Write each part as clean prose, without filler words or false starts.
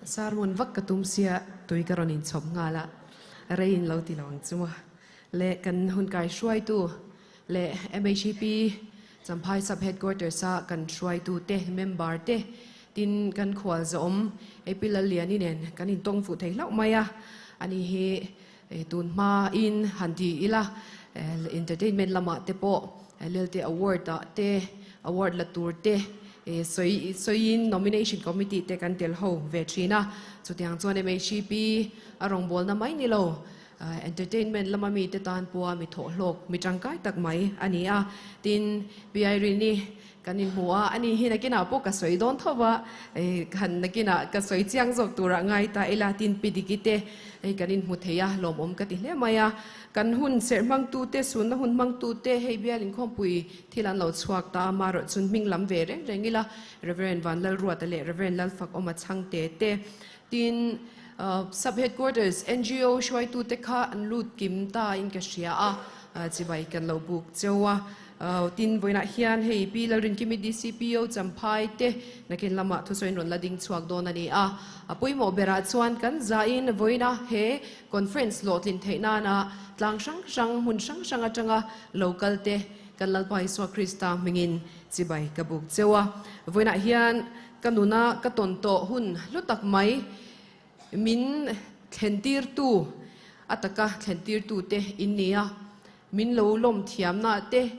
Sermon vak ka tum sia tui ka rawn inchhawp nghal a, rei in lo ti lo ang chu maw. Le kan hun kai hruaitu leh MHEP Champhai Sub Headquarters a kan hruaitu te, member te, tin kan khual zawm AP Lalliani nen kan intawng fuh thei hlauh mai a, ani hi tun hma in han ti ila entertainment lamah te pawh Lelte Award ah te award la tur te sawi sawiin nomination committee te kan tel ho ve thin a, chutiang chuan MHEP a rawngbawlna mai ni lo Entertainment lama mite tan pawha mi thawhhlawk, mi tangkai tak mai a ni a. Tin, Pi Irene-i kan inhmu a, ani hi nakinah pawh ka sawi dawn tho va, han nakinah ka sawi chiang zawk turah ngai ta ila, tin Pi Diki te hei kan inhmu thei a, lawmawm ka ti hle mai a. Kan hun serh hmangtute, sunna hun hmangtute hei bial inkhawmpui thil an lo chhuak ta a, marawh chun hming lam ve reng reng ila, Rev. Vanlalruata leh Rev. Lalfakawma Chhangte te, Tin, Sub Headquarters NGO hruaitute kha an lut kim ta in ka hria a, chibai kan lo buk cheu a. Tin, vawiinah hian hei Pi Lalrinkimi DCPO Champhai te nakin lamah thusawiin rawn la ding chhuak dawn a ni a. A pawimawh berah chuan kan zahin vawiina he conference hlawhtlin theih nana tlang hrang hrang, hmun hrang hrang atanga lo kal te kan Lalpa Isua Krista hmingin chibai ka buk cheu a. Vawiinah hian Ka nuna ka tawn tawh hun hlu tak mai min thlentirtu, a taka thlentirtute in ni a, min lo lawm thiamna te,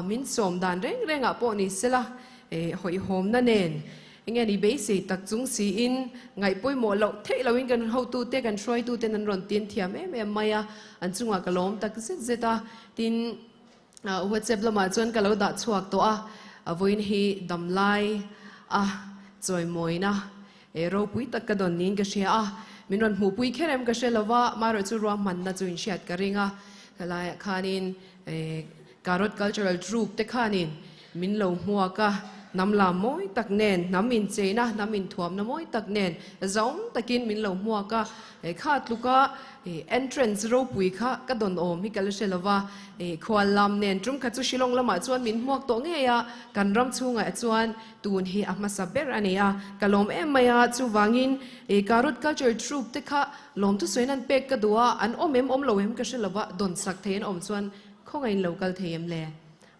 min sawm dan reng rengah pawh ni sela, hawihhawmna nen enge ni beisei tak chung siin ngaih pawimawh loh theih loin kan hotute, kan hruaituten an rawn tin thiam em em mai a, an chungah ka lawm tak zet zet a, tin, WhatsApp lamah chuan ka lo dah chhuak tawh a, a vawiin hi damlai a chawimawina ropui tak ka dawn niin ka hria a, min rawn hmuhpui kher em ka hre lo va, marawh chu ruahmanna chu inhriat ka ring a, helaiah khanin Karot Cultural Troupe te khanin min lo hmuak a, hnam lam mawi tak nen, hnam incheina, hnam inthuamna mawi tak nen zaum takin min lo hmuak a, kha tluka Entrance ropui kha ka dawn awm hi ka la hre lova, khual lam nen tum kha chu Shillong lamah chuan min hmuak tawh ngei a, kan ram chhungah chuan tun hi a hmasa ber a ni a, ka lawm em mai a, chuvangin Karut Culture Troupe te kha lawmthu sawiin an pek ka duh a, an awm em awm lo em ka hre lova, dawn sak thei an awm chuan khawngaihin lo kal thei em le?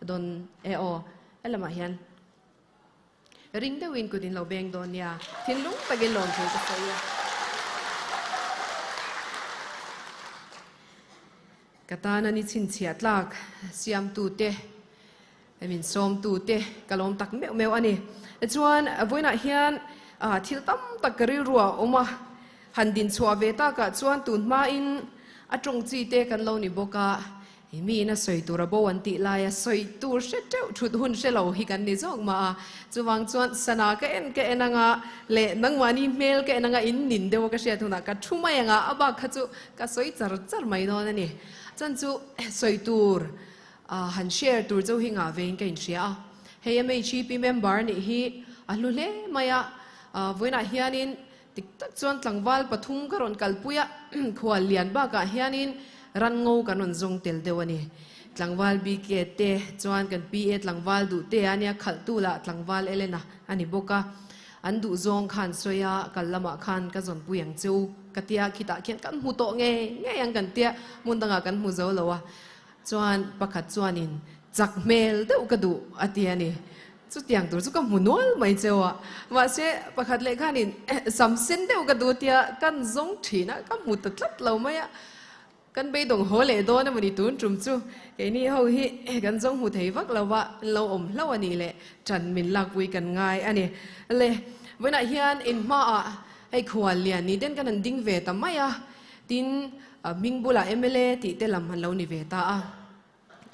Dawn e aw, helamah hian. Ring deuhin kut in lo beng dawn nia, thinlung takin lawmthu ka sawi a. Ka tana ni chhinchhiah tlak siamtute, min sawmtute ka lawm tak meuh meuh a ni. Chuan vawiinah hian thil tam tak ka rilru ah a awm a, han dinchhuah ve takah chuan tun hmain a tawng chi te kan lo ni bawk a, I miin a sawi tur a bo an tih laia sawi tur hre teuh thut hun hre lo hi kan ni zawk mah a. Chuvang chuan sana ka en ka en anga leh nangmahni hmel ka en anga in nin deuh a ka hriat hunah ka thu mai anga a bak kha chu ka sawi char char mai dawn a ni. Chan chu sawi tur han share tur chu hi ngah vein ka inhria a. Hei MHEP member nih hi a hlu hle mai a. Vawiinah hianin Dik tak chuan tlangval pathum ka rawn kalpui a, khual lian bakah hianin ranngo kan rawn zawng tel deuh a ni. Tlangval BK te chuan kan PA tlangval duh te a nia, khalhtu lah tlangval Elena a ni bawk a. An duh zawng khan sawi a, kal lamah khan ka zawnpui ang che u ka tia, khitah khian kan hmu tawh ngei ngei ang kan tia, hmun dangah kan hmu zo lo a. Chuan pakhat chuanin chak hmel deuh ka duh a ti a ni. Chutiang tur chu ka hmu nual mai cheu a, mahse pakhat leh khanin sam sen deuh ka duh tia kan zawng thin a, ka hmu ta tlat lo mai a, kan beidawng haw leh dawn emawni tun tum chu keini ho hi kan zawng hmu thei vak lo va, an lo awm hlauh a nih leh ṭan min lakpui kan ngai a ni. Le, vawiinah hian in hmaah hei khual lian ni ten kan han ding ve ta mai a, tin hming bulah mla tih te lam an lo ni ve ta a.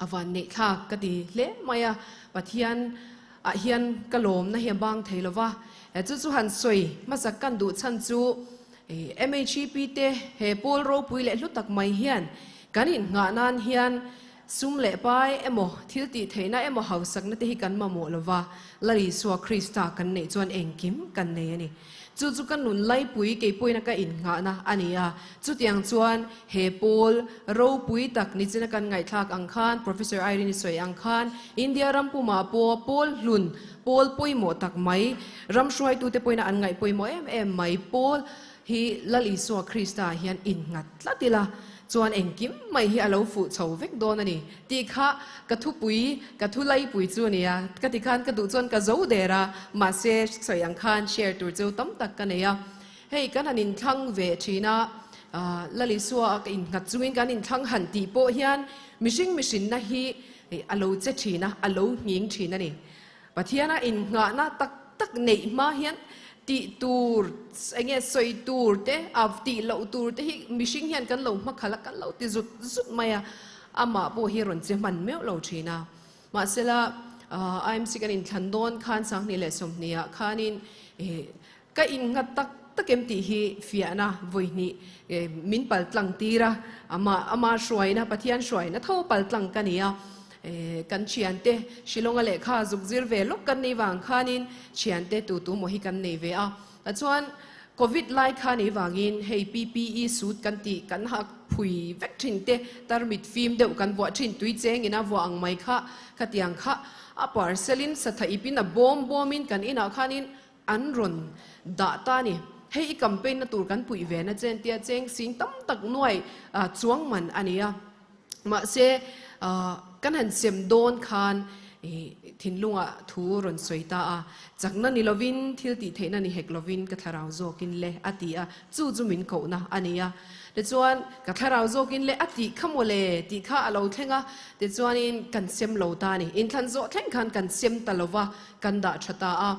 A van neih thlak ka ti hle mai a, Pathian ah hian ka lawmna hi a bang thei lo va, chu chu han sawi hmasak kan duh chhan chu MHEP te he pawl ropui leh hlu tak mai hian kan innghah nan hian sum leh pai emaw thil tih theihna emaw hausakna te hi kan mamawh lo va, Lal Isua Krista kan neih chuan engkim kan nei a ni. Chu chu ka nun laipui keipawina ka innghahna a ni a. Chutiang chuan he pawl ropui tak nichina kan ngaihthlak ang khan, Professor Irene-i sawi ang khan, India ram pumah pawh pawl hlun, pawl pawimawh tak mai, ram hruaitute pawina an ngaih pawimawh em em mai pawl hi Lal Isua Krista hian innghat tlat ila chuan engkim mai hi a lo fuh chho vek dawn a ni tih kha ka thupui, ka thu laipui chu a ni a. Ka ti khan ka duh chuan ka zo der a, mahse sawi ang khan share tur chu tam tak ka nei a. Hei kan han inthlang ve thin a, Lal Isua ka innghat chungin kan inthlang han tih pawh hian mihring mihrinna hi a lo che thin a, a lo nghing thin a ni. Pathiana innghahna tak tak neih hma hian tih tur, eng nge sawi tur te, a tih loh tur te hi mihring hian kan lo hmakhalh a, kan lo ti zut zut mai a, amah pawh hi rawn che hman meuh lo thin a. Mahsela, IMC kan inthlan dawn khan 2020 ah khanin ka innghat tak tak em tih hi fiahna vawi hnih min pal tlang tir a, amah ama hruaina, Pathian hruaina tho pal tlang ka ni a. Kan thiante Shillong-a lehkha zuk zir ve lawk kan nei vang khanin thiante tu tu maw hi kan nei ve a. Chuan Covid lai kha nei vangin hei PPE suit kan tih kan hak phui vek thin te, tarmit fim deuh kan vuah thin, tui chengin a vuah ang mai kha khatiang kha a parcel-in satha ipin a bawm bawmin kan inah khanin an rawn dah ta a ni. Hei i campaign na tur kan puih ve na chen tia cheng sing tam tak nuai chuang man a ni a. Mahse, kan han sem dawn khan thinlungah thu rawn sawi ta a, chakna ni lovin, thil tih theihna ni hek lovin ka thlarau zawkin le a ti a, chu chu min kohna a ni a. Tichuan, ka thlarau zawkin le a tih kha maw le tih kha a lo thleng a, tichuanin kan sem lo ta a ni. Inthlan zawh thleng khan kan sem ta lo va, kan dah tha ta a.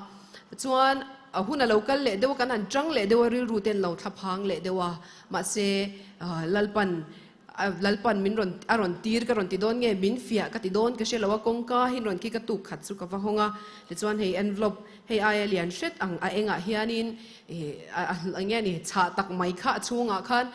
Chuan, a hun a lo kal leh deuh a, kan han chang leh deuh a, rilru ten lo thlaphang leh deuh a, mahse, Lalpan Lalpan min rawn a rawn tir ka rawn ti dawn nge min fiah ka ti dawn ka hre lo a, kawngka hi rawn khi ka tuk khat chu ka va hawng a, tichuan hei envelope hei aia lian hret ang a engah hianin ih eng nge ni chhah tak mai kha a chhungah khan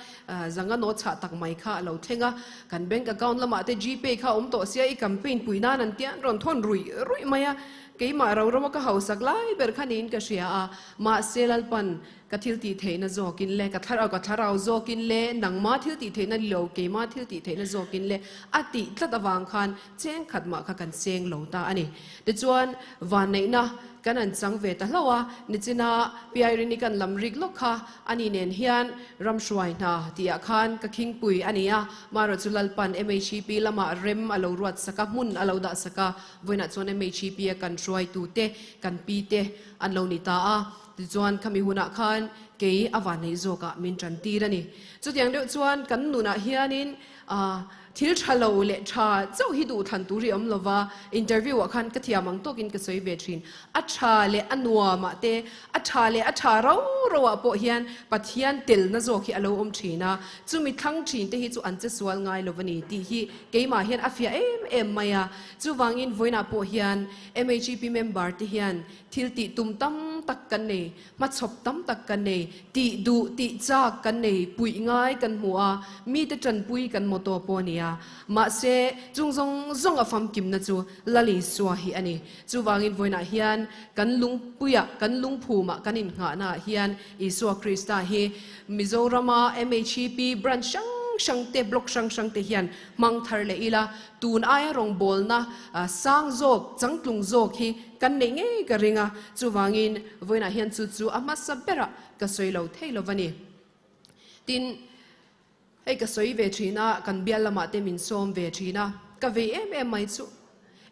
zanga naw chhah tak mai kha a lo thleng a, kan bank account lamah te gpay kha a awm tawh sia i campaign pui nan an tia an rawn thawn ruih ruih mai a, keimah ro ro a ka hausak lai ber kha niin ka hria a, mahse Lalpan Ka thil tih theihna zawkin le, ka thlarau, ka thlarau zawkin le, nangma thil tih theihna ni lo, keima thil tih theihna zawkin le, a tih tlat avang khan cheng khat mah kha kan seng lo ta a ni. Tichuan, vanneihna kan han chang ve ta hlauh a, nichina Pi Irene-i kan lam rik lawk kha ani nen hian ramhruai hna tihah khan ka khingpui a ni a, marawh chu Lalpan MHEP lamah rem a lo ruat sak a, hmun a lo dah sak a, vawiinah chuan MHEP a kan hruaitute, kan pite an lo ni ta a. Tichuan, khami hunah khan kei a vanneih zawkah min tan tir a ni. Chutiang deuh chuan kan nunah hianin thil tha lo leh tha chauh hi duhthlan tur hi a awm lo va, interview ah khan ka thiam ang tawkin ka sawi ve thin. A tha leh a nuamah te, a tha leh a tha ro ro ah pawh hian Pathian telna zawk hi a lo awm thin a, chumi thlang thin te hi chu an che sual ngai lo a ni tih hi keimah hian a fiah em em mai a. Chuvangin vawiinah pawh hian MHEP member te hian Thil tih tum tam tak kan nei, hmachhawp tam tak kan nei, tih duh, tih chak kan nei, puih ngai kan hmu a, mite tanpui kan motto pawh a ni a. Mahse, chung zawng zawng a famkimna chu Lal Isua hi a ni. Chuvangin vawiinah hian kan lungpuiah, kan lungphumah, kan innghahnaah hian Isua Krista hi Mizorama MHEP branch hrang hrangte, block hrang hrangte hian hmang thar leh ila, tun aia rawngbawlna sang zawk, changtlung zawk hi Kan neih ngei ka ring a, chuvangin vawiinah hian chu chu a hmasa berah ka sawi lo thei lo va ni. Tin, hei ka sawi ve thin a, kan bial lamah te min sawm ve thin a, ka vei em em mai chu.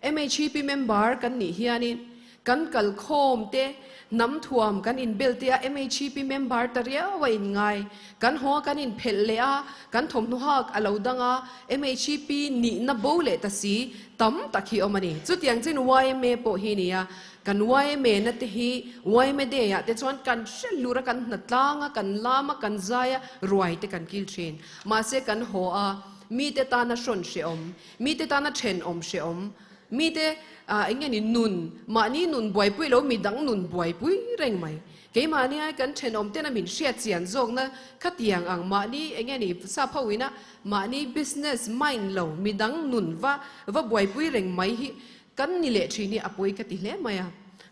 MHEP member kan nih hianin kan kalkhawm te, hnam thuam kan inbel te a MHEP member ta riau a inngai. Kan haw a kan inphelh leh a, kan thawmhnaw hak a lo dang a, MHEP nihna bo leh ta si, Tam tak hi awm a ni. Chutiang chin yma pawh hi nia, kan yma na te hi yma day ah te chuan kan hre hlur a, kan hna tlang a, kan lam a, kan zai a, ruai te kan kil thin. Mahse kan haw a, mite tana hrawn hrehawm, mite tana thenawm hrehawm, mite eng nge ni nun, mahni nun buaipui lo midang nun buaipui reng mai. Keimahni ai kan thenawm tena min hriat chian zawkna khatiang ang mahni eng nge ni sap ho ina Mahni business mind lo midang nun va va buaipui reng mai hi kan ni leh thin hi a pawi ka ti hle mai a.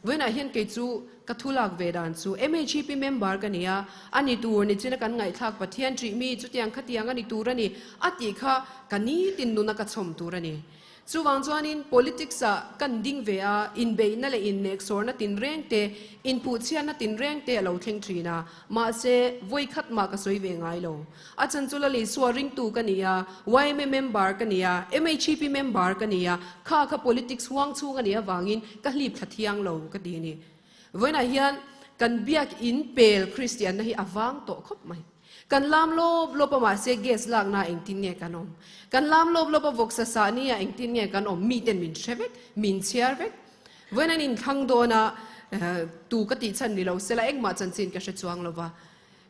Vawiinah hian kei chu ka thu lak ve dan chu MHEP member ka ni a, a ni tur ni china kan ngaihthlak Pathian ṭih mi chutiang khatiang a ni tur a ni a tih kha ka nitin nuna ka chhawm tur a ni. Chuvang chuanin politics ah kan ding ve a, inbeihna leh inneksawrna tinreng te, inpuhchhiatna tinreng te a lo thleng thin a, mahse vawikhat mah ka sawi ve ngai lo. A chan chu Lal Isua ringtu ka ni a, yma member ka ni a, MHEP member ka ni a, kha kha politics huang chhung a nih avangin ka hlip thla thiang lo ka ti a ni. Vawiinah hian kan biak in pel Kristianna hi a vang tawh khawp mai. Kan lam lawp lawp a mahse gas lakna ah engtin nge kan awm? Kan lam lawp lawp a vawksa sah ni ah engtin nge kan awm? Miten min hre vek, min chhiar vek. Vawiin an inthlang dawn a, tu ka tih chhan ni lo sela engmah chanchin ka hre chuang lo va.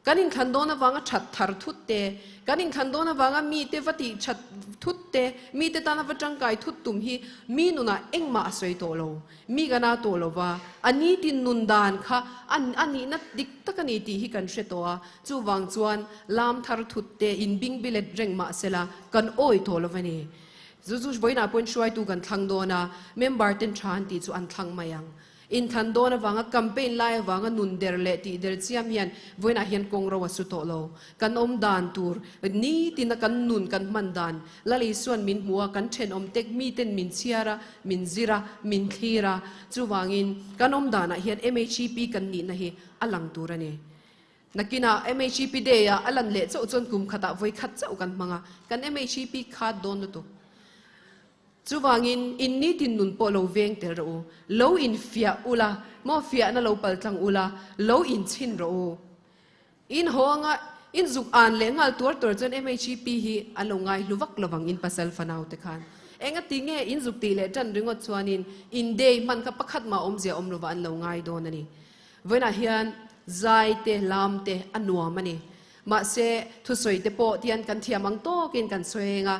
Kan inthlan dawn avanga that thar thut te, kan inthlan dawn avanga mite va tih that thut te, mite tana va tangkai thut tum hi mi nunah engmah a sawi tawh lo. Mi kan a tawh lo va, a nitin nun dan kha a a nihna dik tak a ni tih hi kan hre tawh a, chuvang chuan lam thar thut te inbing bilet reng mah sela kan awi tawh lo va ni. Zu zu vawiinah pawhin hruaitu kan thlang dawn a, member ten tha an tih chu an thlang mai ang. Inthan dawn avanga campaign lai avanga nun der leh tih der chiam hian vawiinah hian kawng ro a su tawh lo. Kan awm dan tur, nitina kan nun kan hman dan, Lal Isua'n min hmu a, kan thenawm tek miten min chhiar a, min zir a, min thlir a, chuvangin kan awm danah hian MHEP kan nihna hi a lang tur a ni. Nakinah MHEP Day ah a lan leh chauh chuan kum khatah vawi khat chauh kan hmang a, kan MHEP khat dawn lutuk. Chuvangin, in nitin nun pawh lo veng tel rawh u, lo infiah ula, maw fiahna lo pal tlang ula, lo inchhin rawh u. In haw anga in zuk an leh nghal tuar tuar chuan MHEP hi an lo ngai hlu vak lovang in pasal fanau te khan. Engati nge in zuk tih leh tan ringawt chuanin in day hman kha pakhat mah awmzia awm lovah an lo ngai dawn a ni. Vawiinah hian zai te, lam te a nuam a ni. Mahse, thusawi te pawh tian kan thiam ang tawkin kan sawi eng a,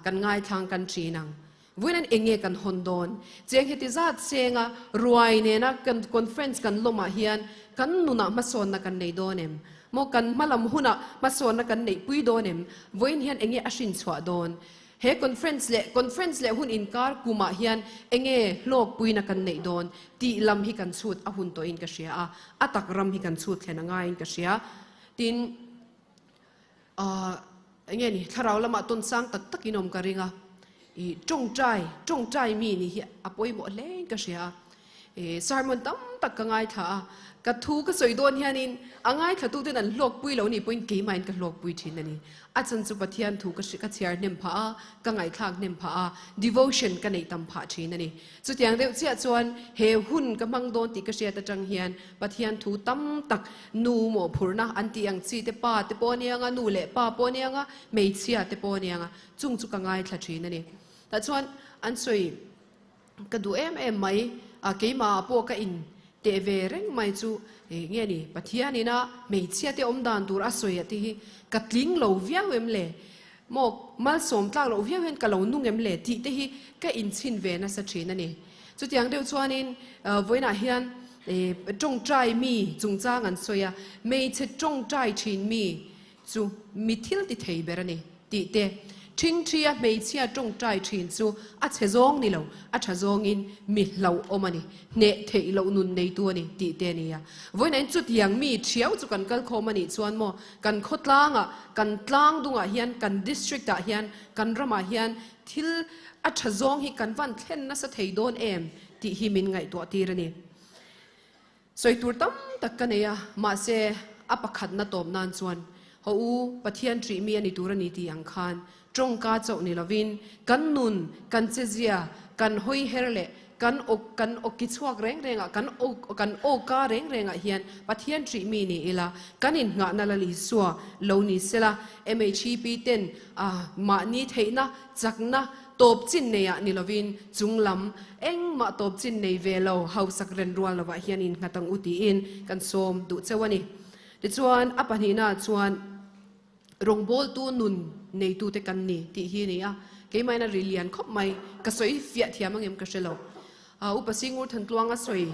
kan ngaithlang kan ṭhin ang. Vawiin eng nge kan hawn dawn? Cheng heti zat senga ruai nena kan conference kan lawmah hian kan nunah hmasawnna kan nei dawn em? Maw kan hmalam hunah hmasawnna kan neihpui dawn em? Vawiin hian eng nge a hrinchhuah dawn? He conference leh conference leh hun inkar kumah hian eng nge hlawkpuina kan neih dawn tih lam hi kan chhut a hun tawhin ka hria a, a tak ram hi kan chhut thlen a ngaiin ka hria. Tin, ahh eng nge ni, thlarau lamah tawn sang tak takin awm ka ring a, ih tawngtai, tawngtai mi nih hi a pawimawh hlein ka hria a. Sermon tam tak ka ngaithla a, ka thu ka sawi dawn hianin a ngaithlatuten an hlawkpui lo nih pawhin keimahin ka hlawkpui thin a ni. A chan chu Pathian thu ka ka chhiar hnem phah a, ka ngaihthlak hnem phah a, devotion ka neih tam phah thin a ni. Chutiang deuh chiah chuan he hun ka hmang dawn tih ka hriat atang hian Pathian thu tam tak nu mawhphurhna an tih ang chi te pa te pawh a nia nga, nu leh pa pawh a nia nga, hmeichhia te pawh a nia nga, chung chu ka ngaithla thin a ni. Tah chuan an sawi. Ka duh em em mai a, keimah ah pawh ka in teh ve reng mai chu nge ni, Pathian ina hmeichhia te awm dan tur a sawi a tih hi ka tling lo viau em le, maw malsawm tlak loh viau hian ka lo nung em le tih te hi ka inchhin ve nasa thin a ni. Chutiang deuh chuanin vawiinah hian tawngtai mi chungchang an sawi a, hmeichhe tawngtai thin mi chu mi thil ti thei ber a ni tih te, ṭhingṭhia hmeichhia ṭawngṭai ṭhin chu a chhe zawng ni lo, a ṭha zawngin mi hlauhawm a ni, hneh theih loh nun neitu a ni tih te a ni a. Vawiinain chutiang mi ṭhiau chu kan kal khawm a nih chuan maw, kan khawtlangah, kan tlang dungah hian, kan district-ah hian, kan ramah hian thil a ṭha zawng hi kan van thlen nasa thei dawn em tih hi min ngaihtuah tir a ni. Sawi tur tam tak ka nei a, mahse a pakhatna tawp nan chuan haw u, Pathian ṭih mi a ni tur a ni tih ang khan ṭawngka chauh ni lovin kan nun, kan chezia, kan hawi her leh kan aw kan awki chhuak reng rengah, kan aw kan awka reng rengah hian Pathian ṭih mi ni ila, kan innghahna Lal Isua lo ni sela, MHEP ten a mahni theihna, chakna, Tawp chin neiah ni lovin chung lam engmah tawp chin nei ve lo hausak ren rual lovah hian innghat ang u tiin kan sawm duh cheu a ni. Tichuan a pahnihnaah chuan rawngbawltu nun neitute kan ni tih hi a ni a, keimahin a ri lian khawp mai, ka sawi fiah thiam angem ka hre lo. Upa Singur Thantluanga sawi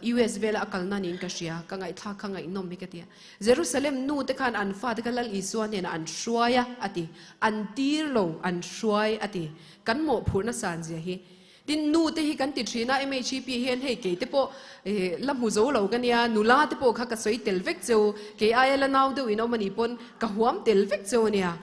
US vela a kalna niin ka hria, ka ngaihthlak kha ngaihnawm hi ka ti a. Jerusalem nu te khan an fate kha Lal Isua hnenah an hruai a, a ti. An tir lo, an hruai a ti. Kan mawhphurhna san zia hi. Tin, nu te hi kan ti thin a, MHEP hian hei kei te pawh la hmu zo lo ka nia, nula te pawh kha ka sawi tel vek cheu, kei aia la nau deuh in awm a nih pawn ka huam tel vek cheu a nia.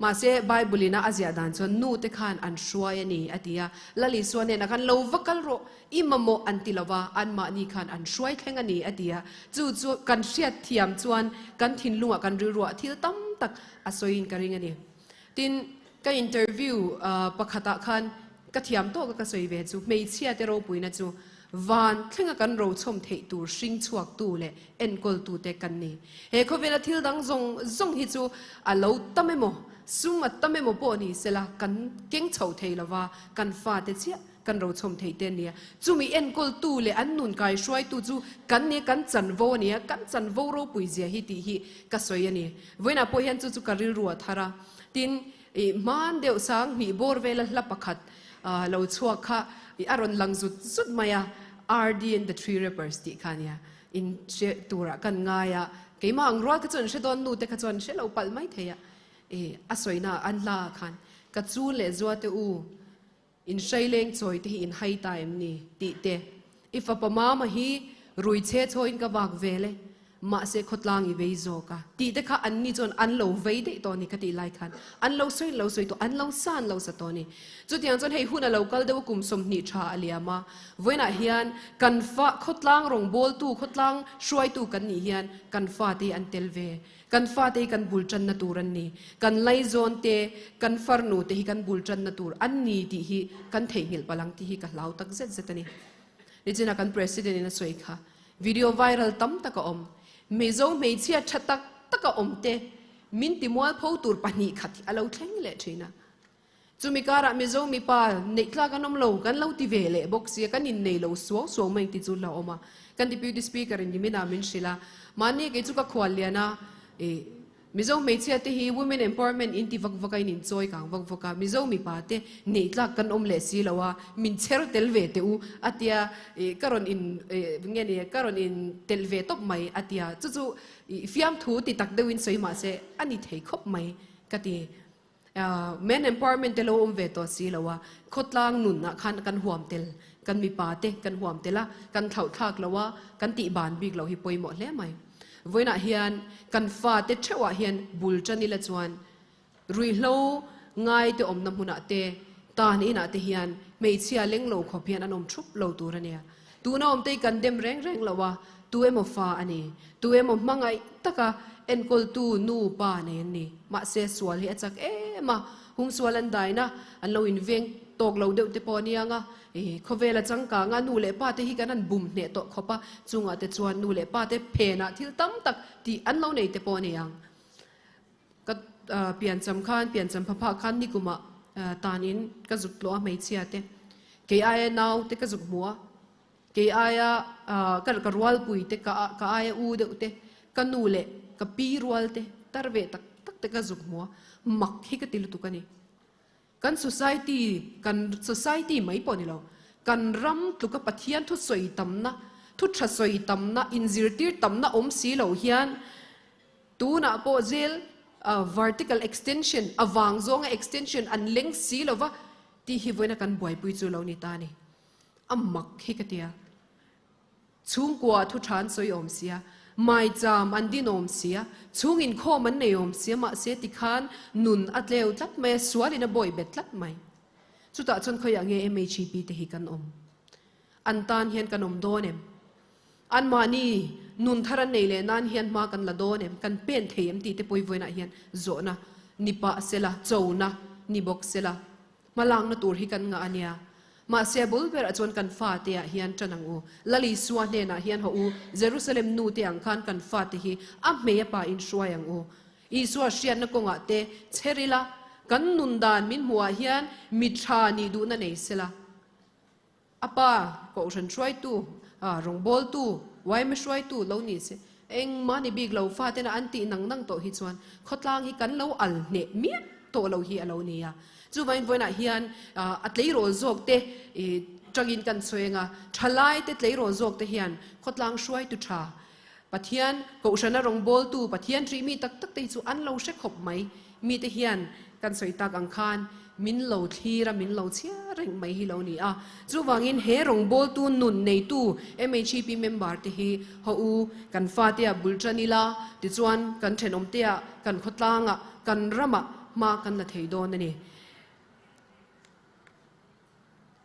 Mahse, Bible in a a ziah dan chuan nu te khan an hruai a ni a ti a, Lal Isua hnenah khan lo va kal rawh, i mamawh an ti lo va, anmahni khan an hruai thleng a ni a ti a, chu chu kan hriat thiam chuan kan thinlungah kan rilruah thil tam tak a sawiin ka ring a ni. Tin, ka interview pakhatah khan ka thiam tawk a ka sawi ve chu hmeichhia te ropuina chu van thlenga kan rochhawm theih tur hring chhuaktu leh enkawltute kan ni. He khawvela thil dang zawng zawng hi chu a lo tam emaw, sum a tam emaw pawh ni sela kan keng chho thei lova, kan fate chiah kan rochhawm thei te a nia. Chumi enkawltu leh an nun kaihruaitu chu kan nia, kan chanvo a nia, kan chanvo ropui zia hi tih hi ka sawi a ni. Vawiinah pawh hian chu chu ka rilru a thar a, tin ih hman deuh sang hnih bawr vela hla pakhat lo chhuak kha ih a rawn lang zut zut mai a, RD and the Three Rappers tih kha a nia, in hre turah kan ngai a, keimah ang rual kha chuan hre dawn nu te kha chuan hre lo palh mai thei a, ih a sawina an hla ah khan ka chun leh zua te u, In hraileng chawi te hi in hai ta em ni? tih te, I fapa mama hi rui chhe chhawiin ka vak vel e, mahse khawtlang i vei zawk a, tih te kha anni chuan an lo vei daih tawh a ni ka tih lai khan an lo sawi lo sawi tawh, an lo san lo sa tawh a ni. Chutiang chuan hei hun a lo kal deuh a kum 20 tha a liam a, vawiinah hian kan fa khawtlang rawngbawltu, khawtlang hruaitu kan nih hian kan fate hi an tel ve. Kan fate hi kan bul tanna tur an ni. Kan laizawn te, kan farnu te hi kan bul tanna tur an ni tih hi kan theihnghilh palh ang tih hi ka hlau tak zet zet a ni. Nichina kan President in a sawi kha video viral tam tak a awm. Mizo hmeichhia tha tak tak a awm te min timualpho tur 2 khat hi a lo thleng leh thin a. Chumi karah Mizo mipa neih tlak an awm lo, kan lo ti ve leh bawk sia, kan innei lo suau suau mai ti chu hlauhawm a. Kan Deputy Speaker in nimin ah min hrilh a, mahni kei chu ka khual lian a, ih Mizo hmeichhia te hi Women Empowerment in ti vak vak a, in inchawi kang vak vak a, Mizo mipa te neih tlak kan awm leh si lo a, min chher tel ve teh u a tia, ih ka rawn in ih nge ni ka rawn in telh ve tawp mai a tia, chu chu ih fiamthu ti tak deuhin sawi mahse a ni thei khawp mai ka ti. Men empowerment te lo awm ve tawh si lo a, khawtlang nun ah khan kan huam tel, kan mipa te kan huam tel a, kan thlauh thlak lo a, kan tih ban bik lo hi pawimawh hle mai. Vawiinah hian kan fa te theuh ah hian bul tan ila chuan ruihhlo ngai te awmna hmunah te, tan inah te hian hmeichhia leng lo khawp hian an awm thup lo tur a nia. Tuna awm te hi kan dem reng reng lo a, tu emaw fa a ni, tu emaw hmangaih taka enkawltu nu pa nei an ni. Mahse sual hi a chak em a, hung sual an daina an lo inveng tawk lo deuh te pawh a niang a, khawvel a changkang a, nu leh pa te hi kan han bum hneh tawh khawp a, chungah te chuan nu leh pa te phenah thil tam tak tih an lo nei te pawh a ni ang. Ka piancham khan, piancham pha phah khan nikumah tanin ka zuk tlawh a hmeichhia te, kei aia nau te ka zuk hmu a, kei aia ka ka rualpui te, ka ka aia u deuh te, ka nu leh ka pi rual te, tar ve tak tak te ka zuk hmu a, mak hi ka ti lutuk a ni. Kan society, kan society mai pawh ni lo, kan ram tluka Pathian thu sawi tamna, thu tha sawi tamna, inzirtir tamna awm si lo hian tunah pawh zel vertical extension, a vang zawnga extension an leng si lo va tih hi vawiina kan buaipui chu lo ni ta a ni. A mak hi ka tia. Chhungkua thu tha an sawi awm sia, maicham an din awm sia, chhung inkhawm an nei awm sia, mahse tikhan nun a tleu tlat mai a, sualin a bawi bet tlat mai. Chutah chuan khawiah nge MHEP te hi kan awm? An tan hian kan awm dawn em? Anmahni nun thar an nei leh nan hian hma kan la dawn em? Kan pen thei em tih te pawh i vawiinah hian zawhna ni pah sela, chona ni bawk sela. Hmalakna tur hi kan ngah a nia. Mahse a bul berah chuan kan fate ah hian ṭan ang u. Lal Isua hnenah hian haw u, Jerusalem nu te ang khan kan fate hi a hmei a pa in hruai ang u. Isua hriatna kawngah te chher ila, kan nun dan min hmuhah hian mi ṭha nih duhna nei sela. A pa, kohhran hruaitu, rawngbawltu, yma hruaitu lo ni se, engmah ni bik lo fatena an tih nang nang tawh hi chuan khawtlang hi kan lo al hneh miah tawh lo hi a lo ni a. Chuvain vawiinah hian a tleirawl zawk te tangin kan sawi ang a, thalai te tleirawl zawk te hian khawtlang hruaitu tha, Pathian kohhrana rawngbawltu, Pathian hrih mi tak tak te hi chu an lo hre khawp mai. Mite hian kan sawi tak ang khan. min lo thlir a, min lo chhiar reng mai hi lo ni a. Chuvangin he rawngbawltu nun neitu MHEP member te hi haw u, kan fatea bul tan ila, tichuan kan thenawmtea, kan khawtlangah, kan ramah hma kan la thei dawn a ni.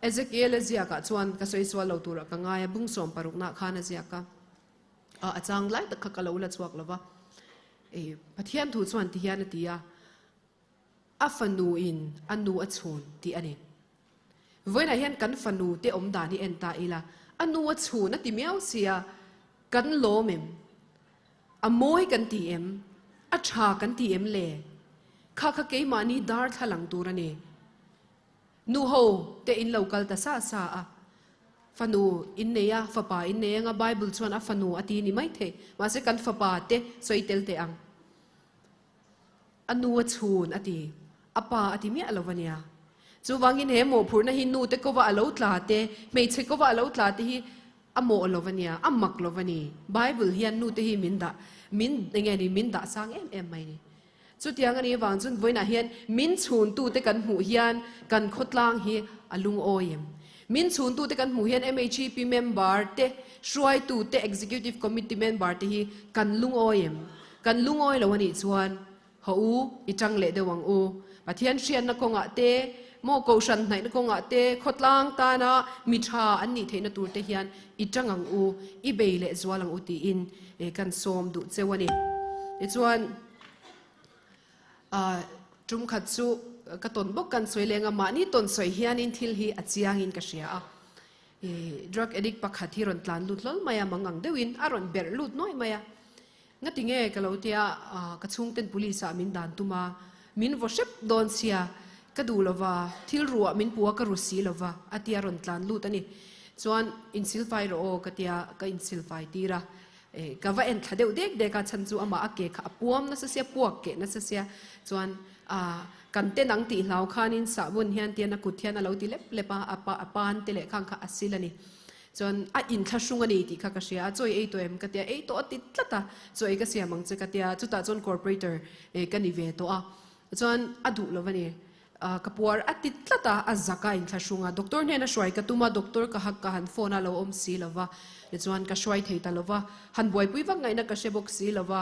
Ezekiel-a ziakah chuan ka sawi sual lo turah ka ngai a, bung sawmparuknaah khan a ziak a, a chang lai tak kha ka lo la chhuak lo va. Pathian thu chuan ti hian a ti a, A fanuin a nu a chhun tih a ni. Vawiinah hian kan fanu te awm dan hi en ta ila, a nu a chhun a ti miau sia, kan lawm em? A mawi kan ti em? A tha kan ti em le? Kha kha keimahni darthlalang tur a ni. Nu ho te in lo kal ta sa sa a, fanu in nei a, fapa in nei anga Bible chuan a fanu a ti ni mai thei, mahse kan fapa te sawi tel teh ang. A nu a chhun a ti, a pa a ti miah lo a nia. Chuvangin he mawhphurhna hi nu te kova a lo tla te, hmeichhe kova a lo tla te hi a mawh lo a nia, a mak lo a ni. Bible hian nu te hi min dah, min enge ni, min dah sang em em mai ni. Chutiang a nih avang chuan vawiinah hian min chhuntute kan hmuh hian kan khawtlang hi a lungawi em? Min chhuntute kan hmuh hian MHEP member te, hruaitute, Executive Committee member te hi kan lungawi em? Kan lungawi lo a nih chuan haw u, i tang leh deuh ang u. Pathian hriatna kawngah te, maw kohhran hnaihna kawngah te, khawtlang tana mi tha an nih theihna tur te hian i tang ang u, i bei leh zual ang u tiin kan sawm duh cheu a ni. Tichuan, tum khat chu ka tawn bawk kan sawi leng a, mahni tawn sawi hianin thil hi a chiangin ka hria a. Drug addict pakhat hi rawn tlan lut hlawl mai a, mangang deuhin a rawn berh lut nuai mai a. Ngati nge ka lo tia, ka chhungten police ah min dan tum a, min vaw hrep dawn sia, ka duh lova, thil ruah min pu a ka ru si lova a tia rawn tlan lut a ni. Chuan insilfai rawh aw ka tia ka insilfai tir a, ka va en thla deuh dek dek a, chhan chu amah a ke kha a puam nasa sia, puak keh nasa sia, chuan kan ten ang tih hlau khanin sahbun hian tian a kut hian a lo ti lep lep a, a pan te leh khang kha a sil a ni. Chuan a inthlahrung a ni tih kha ka hria a, chaw i ei tawh em ka tia, ei tawh a ti tlat a, chaw ei ka siam ang che ka tia, chutah chuan corporator ka ni ve tawh a, chuan a duh lo a ni, ka puar a ti tlat a, a zak a inthlahrung a, doctor hnena hruai ka tum a, doctor ka hak ka han phone a lo awm si lo va, tichuan ka hruai thei ta lo va, han buaipui vak ngaihna ka hre bawk si lo va,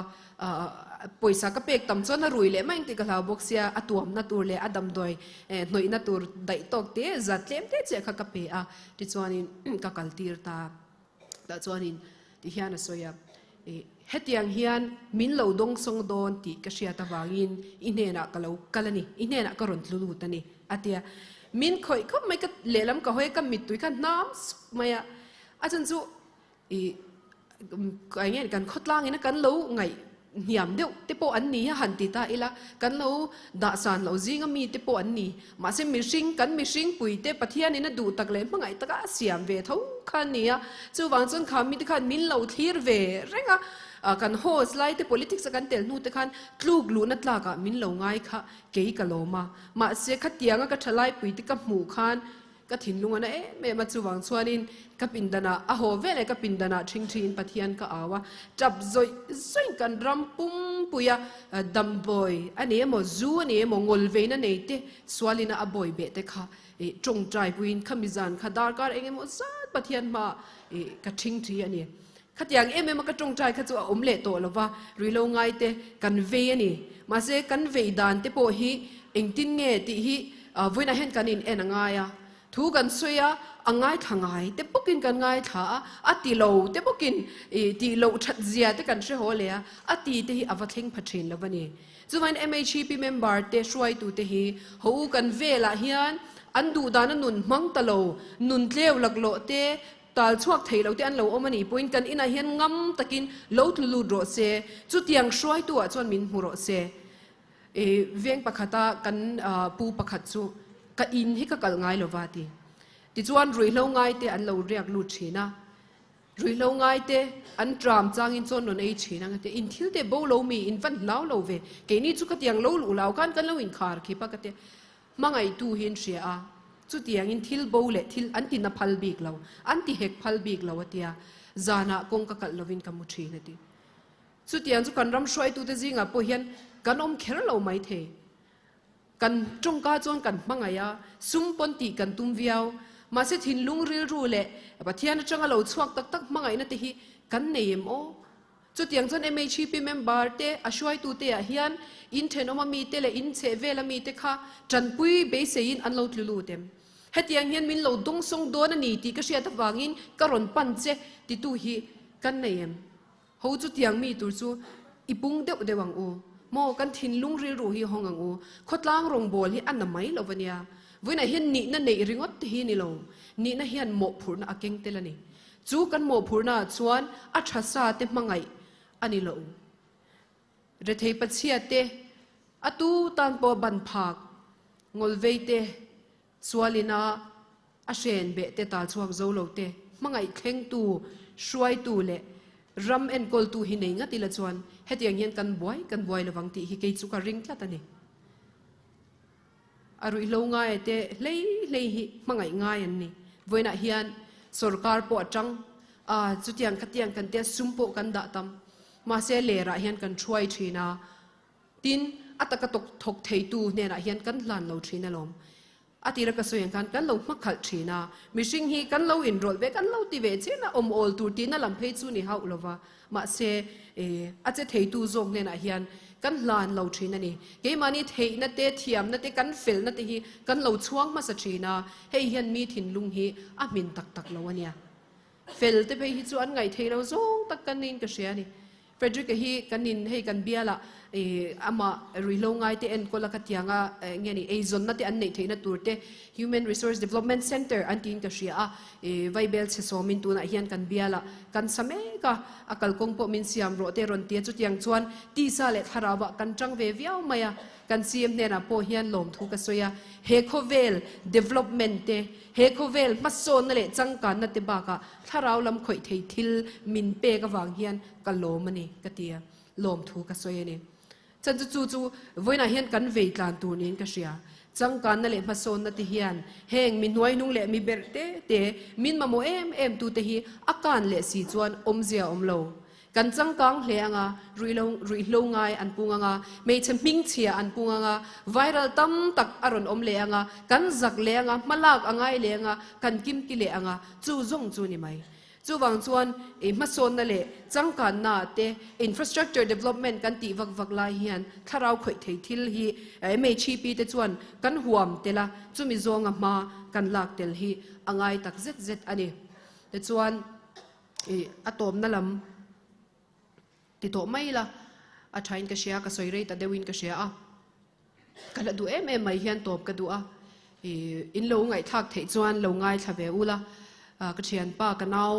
Pawisa ka pek tam chuan a rui leh mai ang tih ka hlau bawk sia, a tuamna tur leh a damdawi hnawihna tur daih tawk te zat tlem te chiah kha ka pe a, tichuanin ka kal tir ta. Tah chuanin ti hian a sawi a, hetiang hian min lo dawngsawng dawn tih ka hriat avangin i hnenah ka lo kal a ni, i hnenah ka rawn tlu lut a ni a ti a. Min khawih khawp mai, ka lehlam ka hawi a, ka mittui kha hnam suk mai a, a chhan chu I eng nge kan khawtlang ina kan lo ngaih hniam deuh te pawh an ni a han ti ta ila, kan lo dah san loh zinga mi te pawh an ni. Mahse mihring kan mihring pui te Pathian ina duh tak leh hmangaih taka a siam ve tho kha an ni a. Chuvang chuan kha mi te khan min lo thlir ve reng a, kan host lai te politics a kan tel hnu te khan tluk luhna tlakah min lo ngai kha kei ka lawm a. Mahse khatianga ka thalai pui te ka hmuh khan Ka thinlung a na em em a, chuvang chuanin ka pindanah a haw vel e, ka pindanah ṭhingṭhiin Pathian ka au a, ṭap zawih zawih kan ram pumpui a, damdawi a ni emaw, zu a ni emaw, ngawlveina nei te, sualina a bawi beh te kha ṭawngṭai puiin khami zan kha darkar eng emaw zat Pathian hmaah ka ṭhingṭhi a ni. Khatiang em em a ka ṭawngṭai kha chu a awm leh tawh lo va, ruihlo ngai te kan vei a ni. Mahse, kan vei dan te pawh hi engtin nge tih hi vawiinah hian kan in en a ngai a. Thu kan sawi a, a ngaithla ngai te bawkin kan ngaithla a, a ti lo te bawkin tih loh that zia te kan hre haw leh a, a ti te hi a va thleng pha thin lo a ni. Chuvain MHEP member te hruaitu te hi haw u kan velah hian an duh dana nun hmang ta lo, nun tleu laklawh te, Tal chhuak thei lo te an lo awm a nih pawhin kan inah hian ngam takin lo tlu lut rawh se, chutiang hruaitu ah chuan min hmu rawh se. I veng pakhata kan pu pakhat chu ka in hi ka kalh ngai lova ti. Tichuan ruihhlo ngai te an lo riak lut thin a, ruihhlo ngai te an tram changin chuan rawn ei thin ang a ti. In thil te bo lo mi, in van hlau lo ve, keini chu khatiang lo luh lau khan kan lo inkhar khip a ka ti. Hmangaihtu hi an hria a, chutiangin thil bo leh thil an ti na phal bik lo, an ti hek phal bik lo a tia, zanah kawng ka kalh lovin ka mu thin a ti. Chutiang chu kan ram hruaitute zingah pawh hian kan awm kher lo maithei. Kan tawngka chuan kan hmangaih a, sum pawn tih kan tum viau. Mahse thinlung rilru leh Pathian atanga lo chhuak tak tak hmangaihna te hi kan nei em aw? Chutiang chuan MHEP member te, a hruaitute ah hian in thenawm ami te leh in chheh vel ami te kha tanpui beiseiin an lo tlu lut em? Hetiang hian min lo dawngsawng dawn a ni tih ka hriat avangin ka rawn pan che titu hi kan nei em? Ho chutiang mi tur chu i pung deuh deuh ang u. Maw kan thinlung rilru hi hawng ang u. Khawtlang rawngbâwl hi a na mai lo va nia. Vawiinah hian nihna neih ringawt te hi ni lo. Nihna hian mawhphurhna a keng tel a ni. Chu kan mawhphurhna ah chuan a tha sa te hmangaih a ni lo. Rethei pachhia te, a tu tan pawh ban phak, ngawlvei te, sualina a hren beh te tal chhuak zo lo te, hmangaih thlengtu, hruaitu leh ram enkawltu hi nei ngat ila chuan hetiang hian kan buai kan buai lovang tih hi kei chu ka ring tlat a ni. A ruihhlo ngaia te hlei hlei hi hmangaih ngai an ni. Vawiinah hian sorkar pawh a tang a, chutiang khatiang kan tia sum pawh kan dah tam. Mahse lerah hian kan thuai thin a, tin a taka tawk thawk theitu hnenah hian kan hlan lo thin alawm. A tira ka sawi ang khan kan lo hmakhalh thin a, mihring hi kan lo inrawlh ve, kan lo ti ve chen a, awm awl tur tihna lam phei chu ni hauh lova. Mahse, a che theitu zawk hnenah hian kan hlan lo thin a ni. Keimahni theihna te, thiamna te, kan felna te hi kan lo chhuang hmasa thin a, hei hian mi thinlung hi a hmin tak tak lo a nia. Fel te phei hi chu an ngaihtheih lo zawng tak kan niin ka hria a ni. Frederick-a hi kan in hei kan bialah amah ruihhlo ngai te enkawl a ka tiang a, nge ni eizawnna te an neih theihna tur te Human Resource Development Centre an tiin ka hria a, Vaibel chhe sawmin tunah hian kan bialah kan sa mek a, a kalkawng pawh min siam rawh te rawn ti a, chutiang chuan tisa leh thlarauah kan tang ve viau mai a, kan CM hnenah pawh hian lawmthu ka sawi a, he khawvel development te He khawvel hmasawnna leh changkanna te bakah thlarau lam khawih thei thil min pek avang hian ka lawm a ni, ka ti a, lawmthu ka sawi a ni. Chan chu chu chu vawiinah hian kan vei tlan tur niin ka hria. Changkanna leh hmasawnna te hian heng mi hnuaihnung leh mi berh te te, min mamawh em em tute hi a kan leh si chuan awmzia a awm lo. Kan changkang hle ang a, ruihlo ruihhlo ngai an pung ang a, hmeichhe hmingchhia an pung ang a, viral tam tak a rawn awm leh ang a, kan zak leh ang a, hmalak a ngai leh ang a, kan kimki leh ang a, chu zawng chu ni mai. Chuvang chuan i hmasawnna leh changkanna te, infrastructure development kan tih vak vak lai hian thlarau khawih thei thil hi MHEP te chuan kan huam tel a, chumi zawnga hma kan lak tel hi a ngai tak zet zet a ni. Tichuan. Ih, a tawpna lam ti tawh mai ila, a thain ka hria, ka sawi rei ta deuhin ka hria a, ka la duh em em mai hian tawp ka duh a, ih, in lo ngaihthlak theih chuan lo ngaithla ve ula, ka thianpa ka nau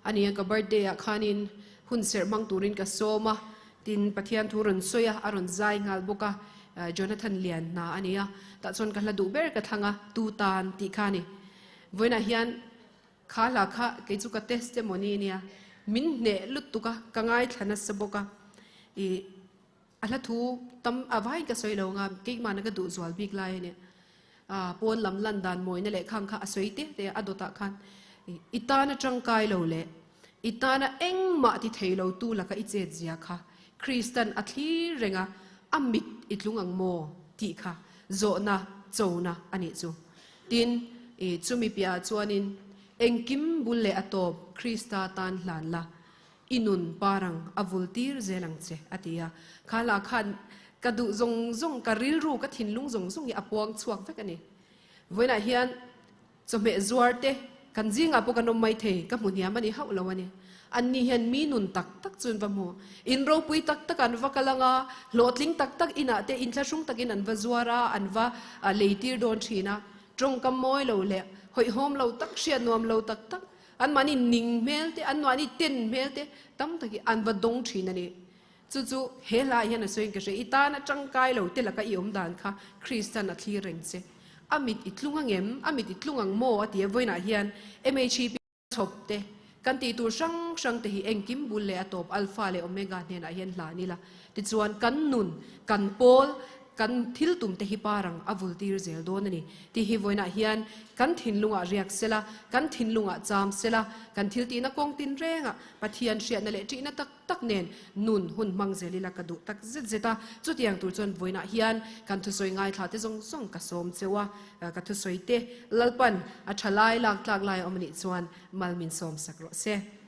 a nia ka birthday ah khanin hun serh hmang turin ka sawm a, tin Pathian thu rawn sawi a, a rawn zai nghal bawk a, Jonathan Lian hna a nia, tah chuan ka hla duh ber ka thlang a, tu tan tih kha a ni, vawiinah hian Kha hla kha kei chu ka testimony ania, min hneh lutuk a, ka ngaithla nasa bawk a, ih a hla thu tam a vaiin ka sawi lo ang a, keimahna ka duh zual bik lai ania, ah pawn lam lan dan mawina leh khang kha a sawi te te a, a dawtah khan ih i tana tangkai lo leh i tana engmah ti thei lo tu laka i chet zia kha Kristan a thlir reng a, a mit i tlung ang maw tih kha zawhna chona a nih chu. Tin, i chumi piahah chuanin engkim bul leh a tawp Krista tan hlan la, i nun parang a vul tir zel ang che, a ti a. Kha hla khan ka duh zawng zawng, ka rilru, ka thinlung zawng zawng hi a puang chhuak vek a ni. Vawiinah hian chawhmeh zuar te kan zingah pawh kan awm mai thei, ka hmu hniam a ni hauh lo a ni. Anni hian mi nun tak tak chu an va hmu. In ropui tak tak an va kal ang a, hlawhtling tak tak inah te inthlahrung takin an va zuar a, an va leitir dawn thin a. Tawngkam mawi lo leh hawihhawm lo tak, hriat nuam lo tak tak, anmahni ning hmel te, anmahni ten hmel te tam takin an va dawng thin a ni. Chu chu he hlaiah hian a sawiin ka hria, I tana tangkai lo te laka i awm dan kha Kristan a thlir reng che. A mit i tlung angem? A mit i tlung ang maw? a ti a, vawiinah hian MHEP. Chhawp te, kan tih tur hrang hrang te hi engkim bul leh a tawp Alpha leh Omega hnenah hian hlan ila. Tichuan kan nun, kan pawl, kan thil tum te hi parang a vul tir zel dawn a ni tih hi vawiinah hian kan thinlungah riak sela, kan thinlungah cham sela, kan thil tihna kawng tin rengah Pathian hriatna leh ṭihna tak tak nen nun hun hmang zel ila ka duh tak zet zet a. Chutiang tur chuan vawiinah hian kan thusawi ngaithla te zawng zawng ka sawm cheu a, ka thusawi te Lalpan a ṭha lai lak tlak lai a awm a nih chuan mal min sawm sak rawh se.